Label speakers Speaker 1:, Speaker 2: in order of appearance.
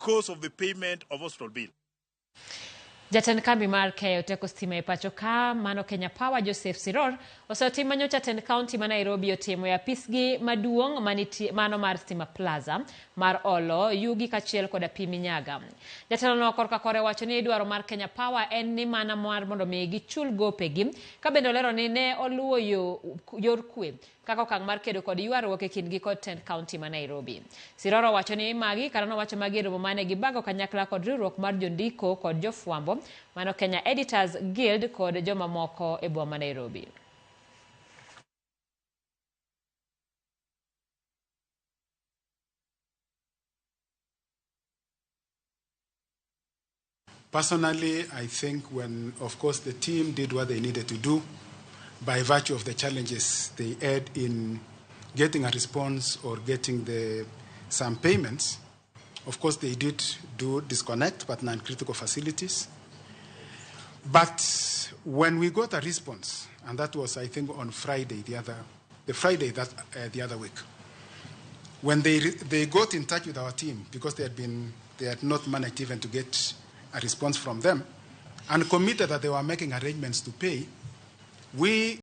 Speaker 1: Because of the payment of hospital bill.
Speaker 2: Jatend kambi mar keyo teko stima e pacho ka mano Kenya Power Joseph Siror osetim manyocha tend kaunti ma Nairobi otimo e apisgi maduong' manitie mano mar Stima Plaza mar olo yugi kachiel koda pi minyaga. Jatelono korka kore wacho ni dwaro mar Kenya Power en ni mana mar mondo mi gichul gopegi ka bende olero ni ne oluwo yo, yor kwe kaka okang' mar kedo kod ywaruok e kindgi kod tend kaunti ma Nairobi. Siror owacho ni magi kata nowacho magi e romo mane gibago kanyakla kod riwruok mar jondiko kod jofwambo mano Kenya Editors Guild kod jomamoko e boma ma Nairobi.
Speaker 3: Personally, I think when, of course, the team did what they needed to do by virtue of the challenges they had in getting a response or getting some payments, of course, they did do disconnect, but non-critical facilities. But when we got a response, and that was, I think, on Friday, the Friday that the other week, when they got in touch with our team, because they had not managed even to get a response from them, and committed that they were making arrangements to pay, we